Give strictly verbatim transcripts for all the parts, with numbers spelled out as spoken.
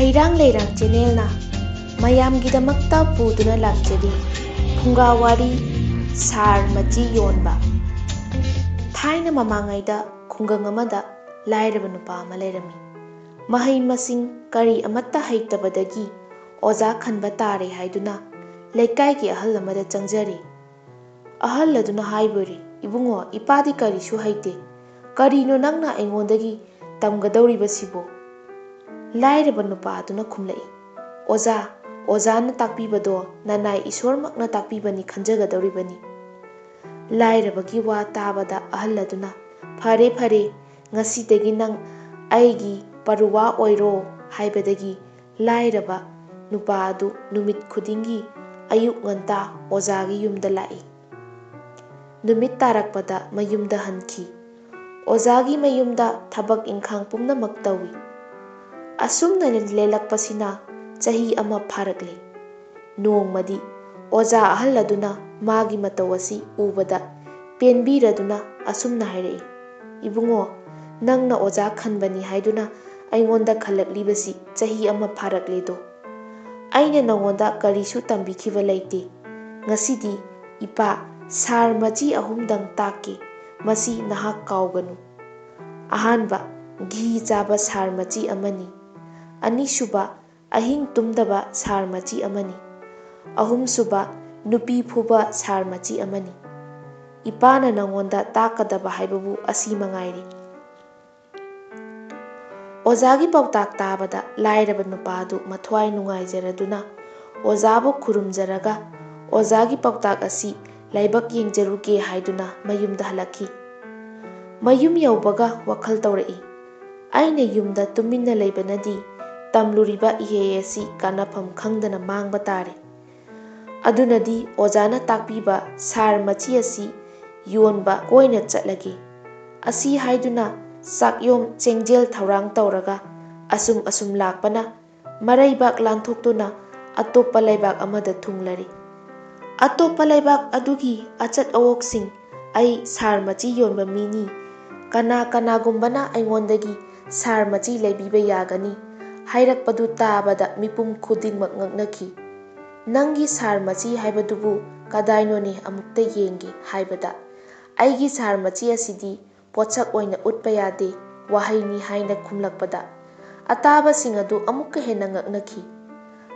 ꯍꯩꯔꯥꯡ ꯂꯩꯔꯥꯡ ꯆꯦꯅꯦꯜꯅ ꯃꯌꯥꯝꯒꯤꯗꯃꯛꯇ ꯄꯨꯗꯨꯅ ꯂꯥꯛꯆꯔꯤ ꯐꯨꯡꯒꯥ ꯋꯥꯔꯤ, ꯁꯥꯔ ꯃꯆꯤ ꯌꯣꯟꯕ꯫ ꯊꯥꯏꯅ ꯃꯃꯥꯡꯉꯩꯗ ꯈꯨꯡꯒꯪ ꯑꯃꯗ ꯂꯥꯏꯔꯕ ꯅꯨꯄꯥ ꯑꯃ ꯂꯩꯔꯝꯃꯤ꯫ ꯃꯍꯩ ꯃꯁꯤꯡ ꯀꯔꯤ ꯑꯃꯠꯇ ꯍꯩꯇꯕꯗꯒꯤ ꯑꯣꯖꯥ ꯈꯟꯕ ꯇꯥꯔꯦ ꯍꯥꯏꯗꯨꯅ ꯂꯩꯀꯥꯏꯒꯤ ꯑꯍꯜ ꯑꯃꯗ ꯆꯪꯖꯔꯦ꯫ ꯑꯍꯜ ꯑꯗꯨꯅ ꯍꯥꯏꯕꯣꯏꯔꯦ, "ꯏꯕꯨꯡꯉꯣ, ꯏꯄꯥꯗꯤ ꯀꯔꯤꯁꯨ ꯍꯩꯇꯦ꯫ ꯀꯔꯤꯅꯣ ꯅꯪꯅ ꯑꯩꯉꯣꯟꯗꯒꯤ ꯇꯝꯒꯗꯧꯔꯤꯕꯁꯤꯕꯣ?" ꯂꯥꯏꯔꯕ ꯅꯨꯄꯥ ꯑꯗꯨꯅ ꯈꯨꯝꯂꯛꯏ, "ꯑꯣꯖꯥ, ꯑꯣꯖꯥꯅ ꯇꯥꯛꯄꯤꯕꯗꯣ ꯅꯅꯥꯏ ꯏꯁꯣꯔꯃꯛꯅ ꯇꯥꯛꯄꯤꯕꯅꯤ ꯈꯟꯖꯒꯗꯧꯔꯤꯕꯅꯤ꯫" ꯂꯥꯏꯔꯕꯒꯤ ꯋꯥ ꯇꯥꯕꯗ ꯑꯍꯜ ꯑꯗꯨꯅ, "ꯐꯔꯦ, ꯐꯔꯦ, ꯉꯁꯤꯗꯒꯤ ꯅꯪ ꯑꯩꯒꯤ ꯄꯔꯨꯋꯥ ꯑꯣꯏꯔꯣ" ꯍꯥꯏꯕꯗꯒꯤ ꯂꯥꯏꯔꯕ ꯅꯨꯄꯥ ꯑꯗꯨ ꯅꯨꯃꯤꯠ ꯈꯨꯗꯤꯡꯒꯤ ꯑꯌꯨꯛ ꯉꯟꯇꯥ ꯑꯣꯖꯥꯒꯤ ꯌꯨꯝꯗ ꯂꯥꯛꯏ꯫ ꯅꯨꯃꯤꯠ ꯇꯥꯔꯛꯄꯗ ꯃꯌꯨꯝꯗ ꯍꯟꯈꯤ꯫ ꯑꯣꯖꯥꯒꯤ ꯃꯌꯨꯝꯗ ꯊꯕꯛ ꯏꯪꯈꯥꯡ ꯄꯨꯝꯅꯃꯛ ꯇꯧꯏ꯫ ꯑꯁꯨꯝꯅ ꯂꯦꯜꯂꯛꯄꯁꯤꯅ ꯆꯍꯤ ꯑꯃ ꯐꯥꯔꯛꯂꯦ꯫ ꯅꯣꯡꯃꯗꯤ ꯑꯣꯖꯥ ꯑꯍꯜ ꯑꯗꯨꯅ ꯃꯥꯒꯤ ꯃꯇꯧ ꯑꯁꯤ ꯎꯕꯗ ꯄꯦꯟꯕꯤꯔꯗꯨꯅ ꯑꯁꯨꯝꯅ ꯍꯥꯏꯔꯛꯏ, "ꯏꯕꯨꯡꯉꯣ, ꯅꯪꯅ ꯑꯣꯖꯥ ꯈꯟꯕꯅꯤ ꯍꯥꯏꯗꯨꯅ ꯑꯩꯉꯣꯟꯗ ꯈꯜꯂꯛꯂꯤꯕꯁꯤ ꯆꯍꯤ ꯑꯃ ꯐꯥꯔꯛꯂꯦꯗꯣ꯫ ꯑꯩꯅ ꯅꯉꯣꯟꯗ ꯀꯔꯤꯁꯨ ꯇꯝꯕꯤꯈꯤꯕ ꯂꯩꯇꯦ꯫ ꯉꯁꯤꯗꯤ ꯏꯄꯥ, ꯁꯥꯔ ꯃꯆꯤ ꯑꯍꯨꯝꯗꯪ ꯇꯥꯛꯀꯦ, ꯃꯁꯤ ꯅꯍꯥꯛ ꯀꯥꯎꯒꯅꯨ꯫ ꯑꯍꯥꯟꯕ, ꯘꯤ ꯆꯥꯕ ꯁꯥꯔ ꯃꯆꯤ ꯑꯃꯅꯤ꯫ ꯑꯅꯤꯁꯨꯕ, ꯑꯍꯤꯡ ꯇꯨꯝꯗꯕ ꯁꯥꯔ ꯃꯆꯤ ꯑꯃꯅꯤ꯫ ꯑꯍꯨꯝꯁꯨꯕ, ꯅꯨꯄꯤ ꯐꯨꯕ ꯁꯥꯔ ꯃꯆꯤ ꯑꯃꯅꯤ꯫ ꯏꯄꯥꯅ ꯅꯉꯣꯟꯗ ꯇꯥꯛꯀꯗꯕ ꯍꯥꯏꯕꯕꯨ ꯑꯁꯤ ꯃꯉꯥꯏꯔꯦ꯫" ꯑꯣꯖꯥꯒꯤ ꯄꯥꯎꯇꯥꯛ ꯇꯥꯕꯗ ꯂꯥꯏꯔꯕ ꯅꯨꯄꯥ ꯑꯗꯨ ꯃꯊ꯭ꯋꯥꯏ ꯅꯨꯡꯉꯥꯏꯖꯔꯗꯨꯅ ꯑꯣꯖꯥꯕꯨ ꯈꯨꯔꯨꯝꯖꯔꯒ, "ꯑꯣꯖꯥꯒꯤ ꯄꯥꯎꯇꯥꯛ ꯑꯁꯤ ꯂꯥꯏꯕꯛ ꯌꯦꯡꯖꯔꯨꯒꯦ" ꯍꯥꯏꯗꯨꯅ ꯃꯌꯨꯝꯗ ꯍꯜꯂꯛꯈꯤ꯫ ꯃꯌꯨꯝ ꯌꯧꯕꯒ ꯋꯥꯈꯜ ꯇꯧꯔꯛꯏ, "ꯑꯩꯅ ꯌꯨꯝꯗ ꯇꯨꯃꯤꯟꯅ ꯂꯩꯕꯅꯗꯤ ꯇꯝꯂꯨꯔꯤꯕ ꯏꯍꯩ ꯑꯁꯤ ꯀꯥꯟꯅꯐꯝ ꯈꯪꯗꯅ ꯃꯥꯡꯕ ꯇꯥꯔꯦ꯫ ꯑꯗꯨꯅꯗꯤ ꯑꯣꯖꯥꯅ ꯇꯥꯛꯄꯤꯕ ꯁꯥꯔ ꯃꯆꯤ ꯑꯁꯤ ꯌꯣꯟꯕ ꯀꯣꯏꯅ ꯆꯠꯂꯒꯦ꯫" ꯑꯁꯤ ꯍꯥꯏꯗꯨꯅ ꯆꯥꯛꯌꯣꯝ ꯆꯦꯡꯖꯦꯜ ꯊꯧꯔꯥꯡ ꯇꯧꯔꯒ ꯑꯁꯨꯝ ꯑꯁꯨꯝ ꯂꯥꯛꯄꯅ ꯃꯔꯩꯕꯥꯛ ꯂꯥꯟꯊꯣꯛꯇꯨꯅ ꯑꯇꯣꯞꯄ ꯂꯩꯕꯥꯛ ꯑꯃꯗ ꯊꯨꯡꯂꯔꯦ꯫ ꯑꯇꯣꯞꯄ ꯂꯩꯕꯥꯛ ꯑꯗꯨꯒꯤ ꯑꯆꯠ ꯑꯋꯣꯛꯁꯤꯡ, "ꯑꯩ ꯁꯥꯔ ꯃꯆꯤ ꯌꯣꯟꯕ ꯃꯤꯅꯤ, ꯀꯅꯥ ꯀꯅꯥꯒꯨꯝꯕꯅ ꯑꯩꯉꯣꯟꯗꯒꯤ ꯁꯥꯔ ꯃꯆꯤ ꯂꯩꯕꯤꯕ ꯌꯥꯒꯅꯤ?" ꯍꯥꯏꯔꯛꯄꯗꯨ ꯇꯥꯕꯗ ꯃꯤꯄꯨꯝ ꯈꯨꯗꯤꯡꯃꯛ ꯉꯛꯅꯈꯤ꯫ "ꯅꯪꯒꯤ ꯁꯥꯔ ꯃꯆꯤ ꯍꯥꯏꯕꯗꯨꯕꯨ ꯀꯗꯥꯏꯅꯣꯅꯦ, ꯑꯃꯨꯛꯇ ꯌꯦꯡꯒꯦ" ꯍꯥꯏꯕꯗ, "ꯑꯩꯒꯤ ꯁꯥꯔ ꯃꯆꯤ ꯑꯁꯤꯗꯤ ꯄꯣꯠꯁꯛ ꯑꯣꯏꯅ ꯎꯠꯄ ꯌꯥꯗꯦ, ꯋꯥꯍꯩꯅꯤ" ꯍꯥꯏꯅ ꯈꯨꯝꯂꯛꯄꯗ, ꯑꯇꯥꯕꯁꯤꯡ ꯑꯗꯨ ꯑꯃꯨꯛꯀ ꯍꯦꯟꯅ ꯉꯛꯅꯈꯤ꯫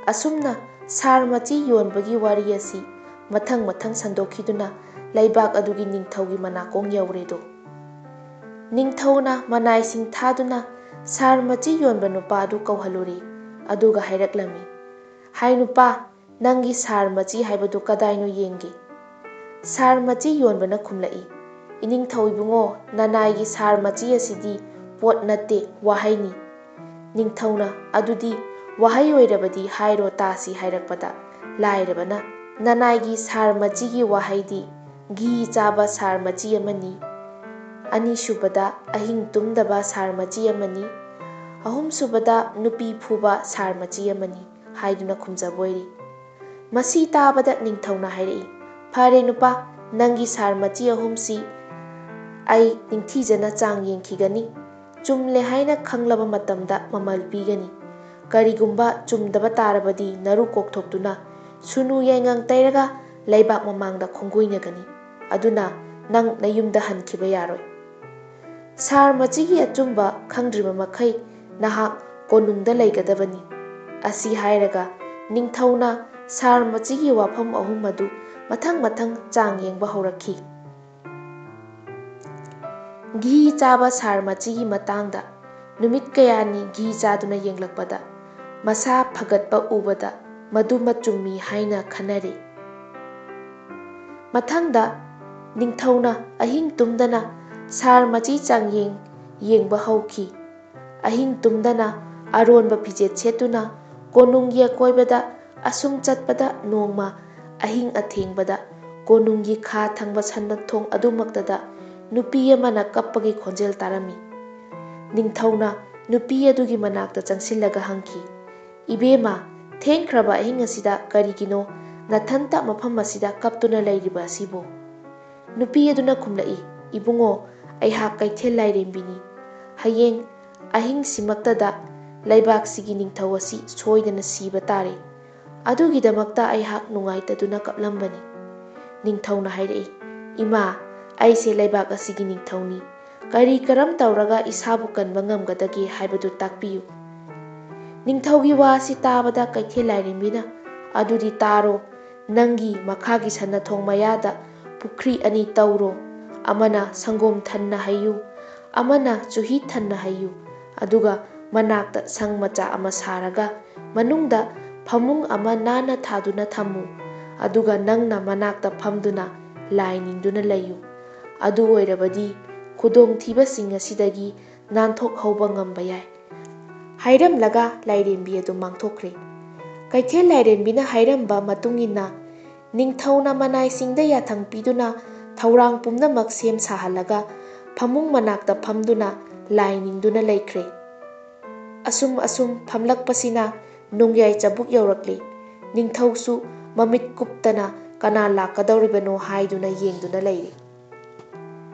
ꯑꯁꯨꯝꯅ ꯁꯥꯔ ꯃꯆꯤ ꯌꯣꯟꯕꯒꯤ ꯋꯥꯔꯤ ꯑꯁꯤ ꯃꯊꯪ ꯃꯊꯪ ꯁꯟꯗꯣꯛꯈꯤꯗꯨꯅ ꯂꯩꯕꯥꯛ ꯑꯗꯨꯒꯤ ꯅꯤꯡꯊꯧꯒꯤ ꯃꯅꯥꯀꯣꯡ ꯌꯧꯔꯦꯗꯣ꯫ ꯅꯤꯡꯊꯧꯅ ꯃꯅꯥꯏꯁꯤꯡ ꯊꯥꯗꯨꯅ ꯁꯥꯔ ꯃꯆꯤ ꯌꯣꯟꯕ ꯅꯨꯄꯥ ꯑꯗꯨ ꯀꯧꯍꯜꯂꯨꯔꯦ꯫ ꯑꯗꯨꯒ ꯍꯥꯏꯔꯛꯂꯝꯃꯤ, "ꯍꯥꯏ ꯅꯨꯄꯥ, ꯅꯪꯒꯤ ꯁꯥꯔ ꯃꯆꯤ ꯍꯥꯏꯕꯗꯨ ꯀꯗꯥꯏꯅꯣ ꯌꯦꯡꯒꯦ?" ꯁꯥꯔ ꯃꯆꯤ ꯌꯣꯟꯕꯅ ꯈꯨꯝꯂꯛꯏ, "ꯏꯅꯤꯡꯊꯧ ꯏꯕꯨꯡꯉꯣ, ꯅꯅꯥꯏꯒꯤ ꯁꯥꯔ ꯃꯆꯤ ꯑꯁꯤꯗꯤ ꯄꯣꯠ ꯅꯠꯇꯦ, ꯋꯥꯍꯩꯅꯤ"꯫ ꯅꯤꯡꯊꯧꯅ, "ꯑꯗꯨꯗꯤ ꯋꯥꯍꯩ ꯑꯣꯏꯔꯕꯗꯤ ꯍꯥꯏꯔꯣ ꯇꯥꯁꯤ" ꯍꯥꯏꯔꯛꯄꯗ, ꯂꯥꯏꯔꯕꯅ, "ꯅꯅꯥꯏꯒꯤ ꯁꯥꯔ ꯃꯆꯤꯒꯤ ꯋꯥꯍꯩꯗꯤ ꯘꯤ ꯆꯥꯕ ꯁꯥꯔ ꯃꯆꯤ ꯑꯃꯅꯤ, ꯑꯅꯤꯁꯨꯕꯗ ꯑꯍꯤꯡ ꯇꯨꯝꯗꯕ ꯁꯥꯔ ꯃꯆꯤ ꯑꯃꯅꯤ, ꯑꯍꯨꯝꯁꯨꯕꯗ ꯅꯨꯄꯤ ꯐꯨꯕ ꯁꯥꯔ ꯃꯆꯤ ꯑꯃꯅꯤ" ꯍꯥꯏꯗꯨꯅ ꯈꯨꯝꯖꯕ ꯑꯣꯏꯔꯤ꯫ ꯃꯁꯤ ꯇꯥꯕꯗ ꯅꯤꯡꯊꯧꯅ ꯍꯥꯏꯔꯛꯏ, "ꯐꯔꯦ ꯅꯨꯄꯥ, ꯅꯪꯒꯤ ꯁꯥꯔ ꯃꯆꯤ ꯑꯍꯨꯝꯁꯤ ꯑꯩ ꯅꯤꯡꯊꯤꯖꯅ ꯆꯥꯡ ꯌꯦꯡꯈꯤꯒꯅꯤ꯫ ꯆꯨꯝꯂꯦ ꯍꯥꯏꯅ ꯈꯪꯂꯕ ꯃꯇꯝꯗ ꯃꯃꯜ ꯄꯤꯒꯅꯤ꯫ ꯀꯔꯤꯒꯨꯝꯕ ꯆꯨꯝꯗꯕ ꯇꯥꯔꯕꯗꯤ ꯅꯔꯨ ꯀꯣꯛꯊꯣꯛꯇꯨꯅ ꯁꯨꯅꯨ ꯌꯥꯏꯉꯪ ꯇꯩꯔꯒ ꯂꯩꯕꯥꯛ ꯃꯃꯥꯡꯗ ꯈꯣꯡꯒꯣꯏꯅꯒꯅꯤ꯫ ꯑꯗꯨꯅ ꯅꯪ ꯅꯌꯨꯝꯗ ꯍꯟꯈꯤꯕ ꯌꯥꯔꯣꯏ꯫ ꯁꯥꯔ ꯃꯆꯤꯒꯤ ꯑꯆꯨꯝꯕ ꯈꯪꯗ꯭ꯔꯤꯕ ꯃꯈꯩ ꯅꯍꯥꯛ ꯀꯣꯅꯨꯡꯗ ꯂꯩꯒꯗꯕꯅꯤ"꯫ ꯑꯁꯤ ꯍꯥꯏꯔꯒ ꯅꯤꯡꯊꯧꯅ ꯁꯥꯔ ꯃꯆꯤꯒꯤ ꯋꯥꯐꯝ ꯑꯍꯨꯝ ꯑꯗꯨ ꯃꯊꯪ ꯃꯊꯪ ꯆꯥꯡ ꯌꯦꯡꯕ ꯍꯧꯔꯛꯈꯤ꯫ ꯘꯤ ꯆꯥꯕ ꯁꯥꯔ ꯃꯆꯤꯒꯤ ꯃꯇꯥꯡꯗ ꯅꯨꯃꯤꯠ ꯀꯌꯥꯅꯤ ꯘꯤ ꯆꯥꯗꯨꯅ ꯌꯦꯡꯂꯛꯄꯗ, ꯃꯁꯥ ꯐꯒꯠꯄ ꯎꯕꯗ ꯃꯗꯨꯃ ꯆꯨꯝꯃꯤ ꯍꯥꯏꯅ ꯈꯟꯅꯔꯦ꯫ ꯃꯊꯪꯗ ꯅꯤꯡꯊꯧꯅ ꯑꯍꯤꯡ ꯇꯨꯝꯗꯅ ꯁꯥꯔ ꯃꯆꯤ ꯆꯥꯡꯌꯦꯡ ꯌꯦꯡꯕ ꯍꯧꯈꯤ꯫ ꯑꯍꯤꯡ ꯇꯨꯝꯗꯅ ꯑꯔꯣꯟꯕ ꯐꯤꯖꯦꯠ ꯁꯦꯠꯇꯨꯅ ꯀꯣꯅꯨꯡꯒꯤ ꯑꯀꯣꯏꯕꯗ ꯑꯁꯨꯝ ꯆꯠꯄꯗ, ꯅꯣꯡꯃ ꯑꯍꯤꯡ ꯑꯊꯦꯡꯕꯗ ꯀꯣꯅꯨꯡꯒꯤ ꯈꯥ ꯊꯪꯕ ꯁꯟꯅꯊꯣꯡ ꯑꯗꯨꯃꯛꯇꯗ ꯅꯨꯄꯤ ꯑꯃꯅ ꯀꯞꯄꯒꯤ ꯈꯣꯟꯖꯦꯜ ꯇꯥꯔꯝꯃꯤ꯫ ꯅꯤꯡꯊꯧꯅ ꯅꯨꯄꯤ ꯑꯗꯨꯒꯤ ꯃꯅꯥꯛꯇ ꯆꯪꯁꯤꯜꯂꯒ ꯍꯪꯈꯤ, "ꯏꯕꯦꯝꯃ, ꯊꯦꯡꯈ꯭ꯔꯕ ꯑꯍꯤꯡ ꯑꯁꯤꯗ ꯀꯔꯤꯒꯤꯅꯣ ꯅꯊꯟꯇ ꯃꯐꯝ ꯑꯁꯤꯗ ꯀꯞꯇꯨꯅ ꯂꯩꯔꯤꯕ ꯑꯁꯤꯕꯨ?" ꯅꯨꯄꯤ ꯑꯗꯨꯅ ꯈꯨꯝꯂꯛꯏ, "ꯏꯕꯨꯡꯉꯣ, ꯑꯩꯍꯥꯛ ꯀꯩꯊꯦꯜ ꯂꯥꯏꯔꯦꯝꯕꯤꯅꯤ꯫ ꯍꯌꯦꯡ ꯑꯍꯤꯡꯁꯤꯃꯛꯇꯗ ꯂꯩꯕꯥꯛꯁꯤꯒꯤ ꯅꯤꯡꯊꯧ ꯑꯁꯤ ꯁꯣꯏꯗꯅ ꯁꯤꯕ ꯇꯥꯔꯦ꯫ ꯑꯗꯨꯒꯤꯗꯃꯛꯇ ꯑꯩꯍꯥꯛ ꯅꯨꯡꯉꯥꯏꯇꯗꯨꯅ ꯀꯞꯂꯝꯕꯅꯤ꯫ ꯅꯤꯡꯊꯧꯅ ꯍꯥꯏꯔꯛꯏ, "ꯏꯃꯥ, ꯑꯩꯁꯦ ꯂꯩꯕꯥꯛ ꯑꯁꯤꯒꯤ ꯅꯤꯡꯊꯧꯅꯤ꯫ ꯀꯔꯤ ꯀꯔꯝ ꯇꯧꯔꯒ ꯏꯁꯥꯕꯨ ꯀꯟꯕ ꯉꯝꯒꯗꯒꯦ ꯍꯥꯏꯕꯗꯨ ꯇꯥꯛꯄꯤꯌꯨ꯫" ꯅꯤꯡꯊꯧꯒꯤ ꯋꯥ ꯑꯁꯤ ꯇꯥꯕꯗ ꯀꯩꯊꯦꯜ ꯂꯥꯏꯔꯦꯝꯕꯤꯅ, "ꯑꯗꯨꯗꯤ ꯇꯥꯔꯣ, ꯅꯪꯒꯤ ꯃꯈꯥꯒꯤ ꯁꯅꯥꯊꯣꯡ ꯃꯌꯥꯗ ꯄꯨꯈ꯭ꯔꯤ ꯑꯅꯤ ꯇꯧꯔꯣ꯫ ꯑꯃꯅ ꯁꯪꯒꯣꯝ ꯊꯟꯅ ꯍꯩꯌꯨ, ꯑꯃꯅ ꯆꯨꯍꯤ ꯊꯟꯅ ꯍꯩꯌꯨ꯫ ꯑꯗꯨꯒ ꯃꯅꯥꯛꯇ ꯁꯪ ꯃꯆꯥ ꯑꯃ ꯁꯥꯔꯒ ꯃꯅꯨꯡꯗ ꯐꯃꯨꯡ ꯑꯃ ꯅꯥꯟꯅ ꯊꯥꯗꯨꯅ ꯊꯝꯃꯨ꯫ ꯑꯗꯨꯒ ꯅꯪꯅ ꯃꯅꯥꯛꯇ ꯐꯝꯗꯨꯅ ꯂꯥꯏ ꯅꯤꯡꯗꯨꯅ ꯂꯩꯌꯨ꯫ ꯑꯗꯨ ꯑꯣꯏꯔꯕꯗꯤ ꯈꯨꯗꯣꯡꯊꯤꯕꯁꯤꯡ ꯑꯁꯤꯗꯒꯤ ꯅꯥꯟꯊꯣꯛꯍꯧꯕ ꯉꯝꯕ ꯌꯥꯏ꯫" ꯍꯥꯏꯔꯝꯂꯒ ꯂꯥꯏꯔꯦꯝꯕꯤ ꯑꯗꯨ ꯃꯥꯡꯊꯣꯛꯈ꯭ꯔꯦ꯫ ꯀꯩꯊꯦꯜ ꯂꯥꯏꯔꯦꯝꯕꯤꯅ ꯍꯥꯏꯔꯝꯕ ꯃꯇꯨꯡ ꯏꯟꯅ ꯅꯤꯡꯊꯧꯅ ꯃꯅꯥꯏꯁꯤꯡꯗ ꯌꯥꯊꯪ ꯄꯤꯗꯨꯅ ꯊꯧꯔꯥꯡ ꯄꯨꯝꯅꯃꯛ ꯁꯦꯝ ꯁꯥꯍꯜꯂꯒ ꯐꯃꯨꯡ ꯃꯅꯥꯛꯇ ꯐꯝꯗꯨꯅ ꯂꯥꯏ ꯅꯤꯡꯗꯨꯅ ꯂꯩꯈ꯭ꯔꯦ꯫ ꯑꯁꯨꯝ ꯑꯁꯨꯝ ꯐꯝꯂꯛꯄꯁꯤꯅ ꯅꯣꯡꯌꯥꯏ ꯆꯕꯨꯛ ꯌꯧꯔꯛꯂꯤ꯫ ꯅꯤꯡꯊꯧꯁꯨ ꯃꯃꯤꯠ ꯀꯨꯞꯇꯅ ꯀꯅꯥ ꯂꯥꯛꯀꯗꯧꯔꯤꯕꯅꯣ ꯍꯥꯏꯗꯨꯅ ꯌꯦꯡꯗꯨꯅ ꯂꯩꯔꯤ꯫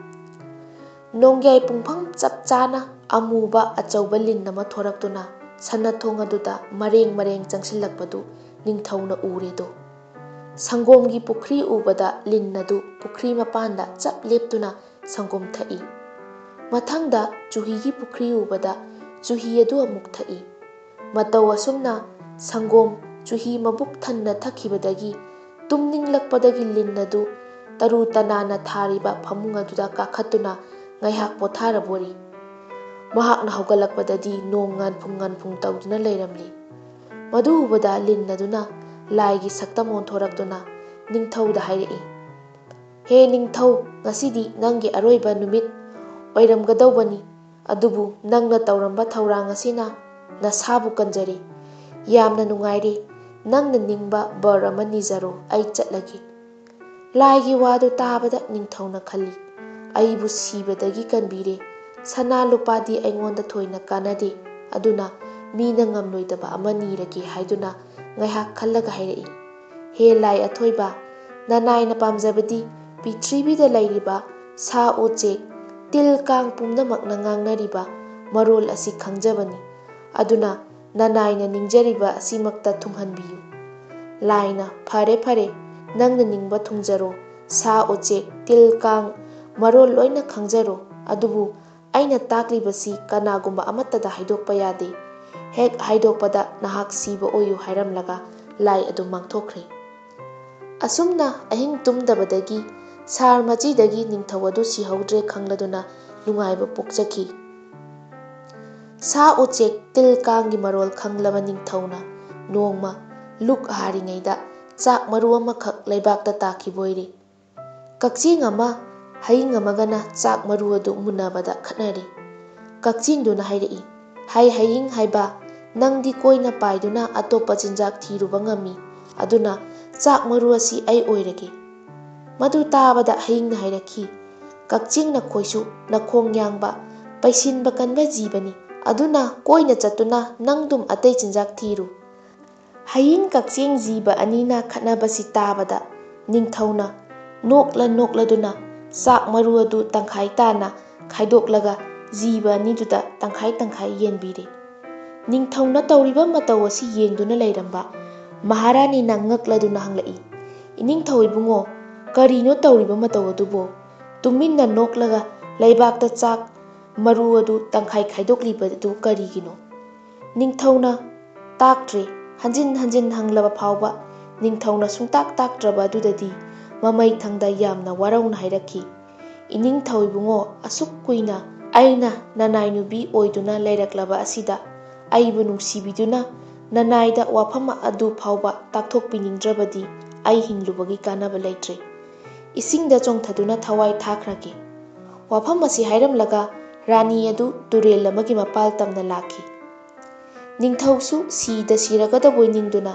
ꯅꯣꯡꯌꯥꯏ ꯄꯨꯡꯐꯝ ꯆꯞ ꯆꯥꯅ ꯑꯃꯨꯕ ꯑꯆꯧꯕ ꯂꯤꯟ ꯑꯃ ꯊꯣꯔꯛꯇꯨꯅ ꯁꯅꯥꯊꯣꯡ ꯑꯗꯨꯗ ꯃꯔꯦꯡ ꯃꯔꯦꯡ ꯆꯪꯁꯤꯜꯂꯛꯄꯗꯨ ꯅꯤꯡꯊꯧꯅ ꯎꯔꯦꯗꯣ꯫ ꯁꯪꯒꯣꯝꯒꯤ ꯄꯨꯈ꯭ꯔꯤ ꯎꯕꯗ ꯂꯤꯟ ꯑꯗꯨ ꯄꯨꯈ꯭ꯔꯤ ꯃꯄꯥꯟꯗ ꯆꯞ ꯂꯦꯞꯇꯨꯅ ꯁꯪꯒꯣꯝ ꯊꯛꯏ꯫ ꯃꯊꯪꯗ ꯆꯨꯍꯤꯒꯤ ꯄꯨꯈ꯭ꯔꯤ ꯎꯕꯗ ꯆꯨꯍꯤ ꯑꯗꯨ ꯑꯃꯨꯛ ꯊꯛꯏ꯫ ꯃꯇꯧ ꯑꯁꯨꯝꯅ ꯁꯪꯒꯣꯝ, ꯆꯨꯍꯤ ꯃꯕꯨꯛ ꯊꯟꯅ ꯊꯛꯈꯤꯕꯗꯒꯤ ꯇꯨꯝꯅꯤꯡꯂꯛꯄꯗꯒꯤ ꯂꯤꯟ ꯑꯗꯨ ꯇꯔꯨ ꯇꯅꯥꯟꯅ ꯊꯥꯔꯤꯕ ꯐꯃꯨꯡ ꯑꯗꯨꯗ ꯀꯥꯈꯠꯇꯨꯅ ꯉꯥꯏꯍꯥꯛ ꯄꯣꯊꯥꯔꯕꯣꯔꯤ꯫ ꯃꯍꯥꯛꯅ ꯍꯧꯒꯠꯂꯛꯄꯗꯗꯤ ꯅꯣꯡ ꯉꯥꯟꯐꯨꯡ ꯉꯥꯟꯐꯨꯡ ꯇꯧꯗꯨꯅ ꯂꯩꯔꯝꯂꯤ꯫ ꯃꯗꯨ ꯎꯕꯗ ꯂꯤꯟ ꯑꯗꯨꯅ ꯂꯥꯏꯒꯤ ꯁꯛꯇꯝ ꯑꯣꯟꯊꯣꯔꯛꯇꯨꯅ ꯅꯤꯡꯊꯧꯗ ꯍꯥꯏꯔꯛꯏ, "ꯍꯦ ꯅꯤꯡꯊꯧ, ꯉꯁꯤꯗꯤ ꯅꯪꯒꯤ ꯑꯔꯣꯏꯕ ꯅꯨꯃꯤꯠ ꯑꯣꯏꯔꯝꯒꯗꯧꯕꯅꯤ꯫ ꯑꯗꯨꯕꯨ ꯅꯪꯅ ꯇꯧꯔꯝꯕ ꯊꯧꯔꯥꯡ ꯑꯁꯤꯅ ꯅꯁꯥꯕꯨ ꯀꯟꯖꯔꯦ꯫ ꯌꯥꯝꯅ ꯅꯨꯡꯉꯥꯏꯔꯦ꯫ ꯅꯪꯅ ꯅꯤꯡꯕ ꯕꯔ ꯑꯃ ꯅꯤꯖꯔꯣ, ꯑꯩ ꯆꯠꯂꯒꯦ꯫" ꯂꯥꯏꯒꯤ ꯋꯥꯗꯨ ꯇꯥꯕꯗ ꯅꯤꯡꯊꯧꯅ ꯈꯜꯂꯤ, "ꯑꯩꯕꯨ ꯁꯤꯕꯗꯒꯤ ꯀꯟꯕꯤꯔꯦ꯫ ꯁꯅꯥ ꯂꯨꯄꯥꯗꯤ ꯑꯩꯉꯣꯟꯗ ꯊꯣꯏꯅ ꯀꯥꯟꯅꯗꯦ꯫ ꯑꯗꯨꯅ ꯃꯤꯅ ꯉꯝꯂꯣꯏꯗꯕ ꯑꯃ ꯅꯤꯔꯒꯦ" ꯍꯥꯏꯗꯨꯅ ꯉꯥꯏꯍꯥꯛ ꯈꯜꯂꯒ ꯍꯥꯏꯔꯛꯏ, "ꯍꯦ ꯂꯥꯏ ꯑꯊꯣꯏꯕ, ꯅꯅꯥꯏꯅ ꯄꯥꯝꯖꯕꯗꯤ ꯄ꯭ꯔꯤꯊꯤꯕꯤꯗ ꯂꯩꯔꯤꯕ ꯁꯥ ꯎꯆꯦꯛ, ꯇꯤꯜ ꯀꯥꯡ ꯄꯨꯝꯅꯃꯛꯅ ꯉꯥꯡꯅꯔꯤꯕ ꯃꯔꯣꯜ ꯑꯁꯤ ꯈꯪꯖꯕꯅꯤ꯫ ꯑꯗꯨꯅ ꯅꯅꯥꯏꯅ ꯅꯤꯡꯖꯔꯤꯕ ꯑꯁꯤꯃꯛꯇ ꯊꯨꯡꯍꯟꯕꯤꯌꯨ꯫ ꯂꯥꯏꯅ, "ꯐꯔꯦ, ꯐꯔꯦ, ꯅꯪꯅ ꯅꯤꯡꯕ ꯊꯨꯡꯖꯔꯣ, ꯁꯥ ꯎꯆꯦꯛ, ꯇꯤꯜ ꯀꯥꯡ, ꯃꯔꯣꯜ ꯂꯣꯏꯅ ꯈꯪꯖꯔꯣ, ꯑꯗꯨꯕꯨ ꯑꯩꯅ ꯇꯥꯛꯂꯤꯕꯁꯤ ꯀꯅꯥꯒꯨꯝꯕ ꯑꯃꯠꯇꯗ ꯍꯥꯏꯗꯣꯛꯄ ꯌꯥꯗꯦ꯫ ꯍꯦꯛ ꯍꯥꯏꯗꯣꯛꯄꯗ ꯅꯍꯥꯛ ꯁꯤꯕ ꯑꯣꯏꯌꯨ" ꯍꯥꯏꯔꯝꯂꯒ ꯂꯥꯏ ꯑꯗꯨ ꯃꯥꯡꯊꯣꯛꯈ꯭ꯔꯦ꯫ ꯑꯁꯨꯝꯅ ꯑꯍꯤꯡ ꯇꯨꯝꯗꯕꯗꯒꯤ ꯁꯥꯔ ꯃꯆꯤꯗꯒꯤ ꯅꯤꯡꯊꯧ ꯑꯗꯨ ꯁꯤꯍꯧꯗ꯭ꯔꯦ ꯈꯪꯂꯗꯨꯅ ꯅꯨꯡꯉꯥꯏꯕ ꯄꯣꯛꯆꯈꯤ꯫ ꯁꯥ ꯎꯆꯦꯛ ꯇꯤꯜ ꯀꯥꯡꯒꯤ ꯃꯔꯣꯜ ꯈꯪꯂꯕ ꯅꯤꯡꯊꯧꯅ ꯅꯣꯡꯃ ꯂꯨꯛ ꯍꯥꯔꯤꯉꯩꯗ ꯆꯥꯛ ꯃꯔꯨ ꯑꯃꯈꯛ ꯂꯩꯕꯥꯛꯇ ꯇꯥꯈꯤꯕ ꯑꯣꯏꯔꯦ꯫ ꯀꯛꯆꯦꯡ ꯑꯃ ꯍꯌꯤꯡ ꯑꯃꯒꯅ ꯆꯥꯛ ꯃꯔꯨ ꯑꯗꯨ ꯃꯨꯟꯅꯕꯗ ꯈꯠꯅꯔꯦ꯫ ꯀꯛꯆꯦꯡꯗꯨꯅ ꯍꯥꯏꯔꯛꯏ, "ꯍꯩ ꯍꯌꯤꯡ ꯍꯥꯏꯕ, ꯅꯪꯗꯤ ꯀꯣꯏꯅ ꯄꯥꯏꯗꯨꯅ ꯑꯇꯣꯞꯄ ꯆꯤꯟꯖꯥꯛ ꯊꯤꯔꯨꯕ ꯉꯝꯃꯤ, ꯑꯗꯨꯅ ꯆꯥꯛ ꯃꯔꯨ ꯑꯁꯤ ꯑꯩ ꯑꯣꯏꯔꯒꯦ"꯫ ꯃꯗꯨ ꯇꯥꯕꯗ ꯍꯌꯤꯡꯅ ꯍꯥꯏꯔꯛꯈꯤ, "ꯀꯛꯆꯦꯡ ꯅꯈꯣꯏꯁꯨ ꯅꯈꯣꯡ ꯌꯥꯡꯕ, ꯄꯩꯁꯤꯟꯕ ꯀꯟꯕ ꯖꯤꯕꯅꯤ, ꯑꯗꯨꯅ ꯀꯣꯏꯅ ꯆꯠꯇꯨꯅ ꯅꯪꯗꯨꯝ ꯑꯇꯩ ꯆꯤꯟꯖꯥꯛ ꯊꯤꯔꯨ"꯫ ꯍꯌꯤꯡ ꯀꯛꯆꯦꯡ ꯖꯤꯕ ꯑꯅꯤꯅ ꯈꯠꯅꯕꯁꯤ ꯇꯥꯕꯗ ꯅꯤꯡꯊꯧꯅ ꯅꯣꯛꯂ ꯅꯣꯛꯂꯗꯨꯅ ꯆꯥꯛ ꯃꯔꯨ ꯑꯗꯨ ꯇꯪꯈꯥꯏ ꯇꯥꯅ ꯈꯥꯏꯗꯣꯛꯂꯒ ꯖꯤꯕ ꯑꯅꯤꯗꯨꯗ ꯇꯪꯈꯥꯏ ꯇꯪꯈꯥꯏ ꯌꯦꯟꯕꯤꯔꯦ꯫ ꯅꯤꯡꯊꯧꯅ ꯇꯧꯔꯤꯕ ꯃꯇꯧ ꯑꯁꯤ ꯌꯦꯡꯗꯨꯅ ꯂꯩꯔꯝꯕ ꯃꯍꯥꯔꯥꯅꯤꯅ ꯉꯛꯂꯗꯨꯅ ꯍꯪꯂꯛꯏ, "ꯏꯅꯤꯡꯊꯧ ꯏꯕꯨꯡꯉꯣ, ꯀꯔꯤꯅꯣ ꯇꯧꯔꯤꯕ ꯃꯇꯧ ꯑꯗꯨꯕꯨ? ꯇꯨꯃꯤꯟꯅ ꯅꯣꯛꯂꯒ ꯂꯩꯕꯥꯛꯇ ꯆꯥꯛ ꯃꯔꯨ ꯑꯗꯨ ꯇꯪꯈꯥꯏ ꯈꯥꯏꯗꯣꯛꯂꯤꯕꯗꯨ ꯀꯔꯤꯒꯤꯅꯣ?" ꯅꯤꯡꯊꯧꯅ ꯇꯥꯛꯇ꯭ꯔꯦ꯫ ꯍꯟꯖꯤꯟ ꯍꯟꯖꯤꯟ ꯍꯪꯂꯕ ꯐꯥꯎꯕ ꯅꯤꯡꯊꯧꯅ ꯁꯨꯡꯇꯥꯛ ꯇꯥꯛꯇ꯭ꯔꯕ ꯑꯗꯨꯗꯗꯤ ꯃꯃꯩ ꯊꯪꯗ ꯌꯥꯝꯅ ꯋꯥꯔꯧꯅ ꯍꯥꯏꯔꯛꯈꯤ, "ꯏꯅꯤꯡꯊꯧ ꯏꯕꯨꯡꯉꯣ, ꯑꯁꯨꯛ ꯀꯨꯏꯅ ꯑꯩꯅ ꯅꯅꯥꯏ ꯅꯨꯄꯤ ꯑꯣꯏꯗꯨꯅ ꯂꯩꯔꯛꯂꯕ ꯑꯁꯤꯗ ꯑꯩꯕꯨ ꯅꯨꯡꯁꯤꯕꯤꯗꯨꯅ ꯅꯅꯥꯏꯗ ꯋꯥꯐꯝ ꯑꯗꯨ ꯐꯥꯎꯕ ꯇꯥꯛꯊꯣꯛꯄꯤꯅꯤꯡꯗ꯭ꯔꯕꯗꯤ ꯑꯩ ꯍꯤꯡꯂꯨꯕꯒꯤ ꯀꯥꯟꯅꯕ ꯂꯩꯇ꯭ꯔꯦ꯫ ꯏꯁꯤꯡꯗ ꯆꯣꯡꯊꯗꯨꯅ ꯊꯋꯥꯏ ꯊꯥꯈ꯭ꯔꯒꯦ"꯫ ꯋꯥꯐꯝ ꯑꯁꯤ ꯍꯥꯏꯔꯝꯂꯒ ꯔꯥꯅꯤ ꯑꯗꯨ ꯇꯨꯔꯦꯜ ꯑꯃꯒꯤ ꯃꯄꯥꯜ ꯇꯝꯅ ꯂꯥꯛꯈꯤ꯫ ꯅꯤꯡꯊꯧꯁꯨ ꯁꯤꯗ ꯁꯤꯔꯒꯗꯕꯣꯏ ꯅꯤꯡꯗꯨꯅ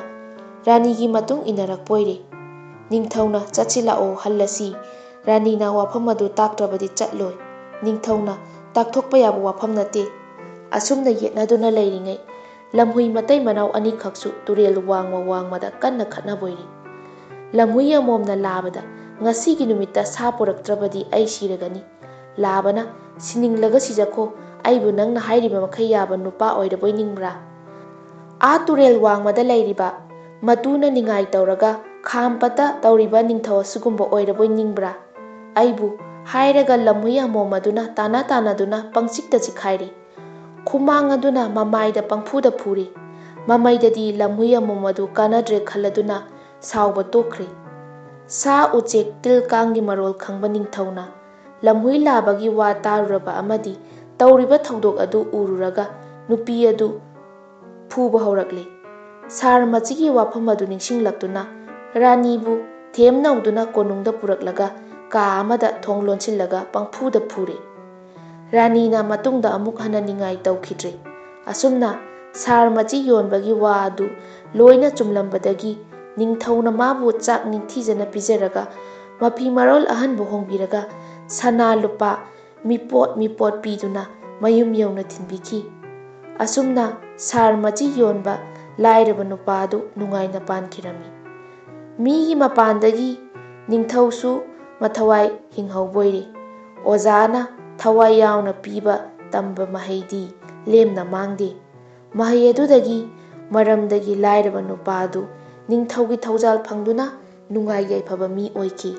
ꯔꯥꯅꯤꯒꯤ ꯃꯇꯨꯡ ꯏꯟꯅꯔꯛꯄ ꯑꯣꯏꯔꯦ꯫ ꯅꯤꯡꯊꯧꯅ "ꯆꯠꯁꯤ ꯂꯥꯛꯑꯣ, ꯍꯜꯂꯁꯤ, ꯔꯥꯅꯤꯅ ꯋꯥꯐꯝ ꯑꯗꯨ ꯇꯥꯛꯇ꯭ꯔꯕꯗꯤ ꯆꯠꯂꯣꯏ꯫ ꯅꯤꯡꯊꯧꯅ ꯇꯥꯛꯊꯣꯛꯄ ꯌꯥꯕ ꯋꯥꯐꯝ ꯅꯠꯇꯦ"꯫ ꯑꯁꯨꯝꯅ ꯌꯦꯠꯅꯗꯨꯅ ꯂꯩꯔꯤꯉꯩ ꯂꯝꯍꯨꯏ ꯃꯇꯩ ꯃꯅꯥꯎ ꯑꯅꯤꯈꯛꯁꯨ ꯇꯨꯔꯦꯜ ꯋꯥꯡꯃ ꯋꯥꯡꯃꯗ ꯀꯟꯅ ꯈꯠꯅꯕ ꯑꯣꯏꯔꯤ꯫ ꯂꯝꯍꯨꯏ ꯑꯃꯣꯝꯅ ꯂꯥꯕꯗ, "ꯉꯁꯤꯒꯤ ꯅꯨꯃꯤꯠꯇ ꯁꯥ ꯄꯨꯔꯛꯇ꯭ꯔꯕꯗꯤ ꯑꯩ ꯁꯤꯔꯒꯅꯤ"꯫ ꯂꯥꯕꯅ, "ꯁꯤꯅꯤꯡꯂꯒ ꯁꯤꯖꯈꯣ, ꯑꯩꯕꯨ ꯅꯪꯅ ꯍꯥꯏꯔꯤꯕ ꯃꯈꯩ ꯌꯥꯕ ꯅꯨꯄꯥ ꯑꯣꯏꯔꯕꯣꯏ ꯅꯤꯡꯕ꯭ꯔꯥ? ꯑꯥ ꯇꯨꯔꯦꯜ ꯋꯥꯡꯃꯗ ꯂꯩꯔꯤꯕ ꯃꯇꯨꯅ ꯅꯤꯡꯉꯥꯏ ꯇꯧꯔꯒ ꯈꯥꯝꯄꯇ ꯇꯧꯔꯤꯕ ꯅꯤꯡꯊꯧ ꯑꯁꯤꯒꯨꯝꯕ ꯑꯣꯏꯔꯕꯣꯏ ꯅꯤꯡꯕ꯭ꯔꯥ? ꯑꯩꯕꯨ ꯍꯥꯏꯔꯒ ꯂꯝꯍꯨꯏ ꯑꯃꯣꯝ ꯑꯗꯨꯅ ꯇꯥꯅ ꯇꯥꯅꯗꯨꯅ ꯄꯪꯆꯤꯛꯇ ꯆꯤꯛꯈꯥꯏꯔꯤ꯫ ꯈꯨꯃꯥꯡ ꯑꯗꯨꯅ ꯃꯃꯥꯏꯗ ꯄꯪꯐꯨꯗ ꯐꯨꯔꯤ꯫ ꯃꯃꯩꯗꯗꯤ ꯂꯝꯍꯨꯏ ꯑꯃꯣꯝ ꯑꯗꯨ ꯀꯥꯟꯅꯗ꯭ꯔꯦ ꯈꯜꯂꯗꯨꯅ ꯁꯥꯎꯕ ꯇꯣꯛꯈ꯭ꯔꯤ꯫ ꯁꯥ ꯎꯆꯦꯛ ꯇꯤꯜ ꯀꯥꯡꯒꯤ ꯃꯔꯣꯜ ꯈꯪꯕ ꯅꯤꯡꯊꯧꯅ ꯂꯝꯍꯨꯏ ꯂꯥꯕꯒꯤ ꯋꯥ ꯇꯥꯔꯨꯔꯕ ꯑꯃꯗꯤ ꯇꯧꯔꯤꯕ ꯊꯧꯗꯣꯛ ꯑꯗꯨ ꯎꯔꯨꯔꯒ ꯅꯨꯄꯤ ꯑꯗꯨ ꯐꯨꯕ ꯍꯧꯔꯛꯂꯤ꯫ ꯁꯥꯔ ꯃꯆꯤꯒꯤ ꯋꯥꯐꯝ ꯑꯗꯨ ꯅꯤꯡꯁꯤꯡꯂꯛꯇꯨꯅ ꯔꯥꯅꯤꯕꯨ ꯊꯦꯝ ꯅꯧꯗꯨꯅ ꯀꯣꯅꯨꯡꯗ ꯄꯨꯔꯛꯂꯒ ꯀꯥ ꯑꯃꯗ ꯊꯣꯡ ꯂꯣꯟꯁꯤꯜꯂꯒ ꯄꯪꯐꯨꯗ ꯐꯨꯔꯤ꯫ ꯔꯥꯅꯤꯅ ꯃꯇꯨꯡꯗ ꯑꯃꯨꯛ ꯍꯟꯅ ꯅꯤꯡꯉꯥꯏ ꯇꯧꯈꯤꯗ꯭ꯔꯤ꯫ ꯑꯁꯨꯝꯅ ꯁꯥꯔ ꯃꯆꯤ ꯌꯣꯟꯕꯒꯤ ꯋꯥ ꯑꯗꯨ ꯂꯣꯏꯅ ꯆꯨꯝꯂꯝꯕꯗꯒꯤ ꯅꯤꯡꯊꯧꯅ ꯃꯥꯕꯨ ꯆꯥꯛ ꯅꯤꯡꯊꯤꯖꯅ ꯄꯤꯖꯔꯒ ꯃꯐꯤ ꯃꯔꯣꯜ ꯑꯍꯟꯕ ꯍꯣꯡꯕꯤꯔꯒ ꯁꯅꯥ ꯂꯨꯄꯥ ꯃꯤꯄꯣꯠ ꯃꯤꯄꯣꯠ ꯄꯤꯗꯨꯅ ꯃꯌꯨꯝ ꯌꯧꯅ ꯊꯤꯟꯕꯤꯈꯤ꯫ ꯑꯁꯨꯝꯅ ꯁꯥꯔ ꯃꯆꯤ ꯌꯣꯟꯕ ꯂꯥꯏꯔꯕ ꯅꯨꯄꯥ ꯑꯗꯨ ꯅꯨꯡꯉꯥꯏꯅ ꯄꯥꯟꯈꯤꯔꯝꯃꯤ꯫ ꯃꯤꯒꯤ ꯃꯄꯥꯟꯗꯒꯤ ꯅꯤꯡꯊꯧꯁꯨ ꯃꯊꯋꯥꯏ ꯍꯤꯡꯍꯧꯕꯣꯏꯔꯦ꯫ ꯑꯣꯖꯥꯅ ꯊꯋꯥꯏ ꯌꯥꯎꯅ ꯄꯤꯕ ꯇꯝꯕ ꯃꯍꯩꯗꯤ ꯂꯦꯝꯅ ꯃꯥꯡꯗꯦ꯫ ꯃꯍꯩ ꯑꯗꯨꯗꯒꯤ ꯃꯔꯝꯗꯒꯤ ꯂꯥꯏꯔꯕ ꯅꯨꯄꯥ ꯑꯗꯨ ꯅꯤꯡꯊꯧꯒꯤ ꯊꯧꯖꯥꯜ ꯐꯪꯗꯨꯅ ꯅꯨꯡꯉꯥꯏ ꯌꯥꯏꯐꯕ ꯃꯤ ꯑꯣꯏꯈꯤ꯫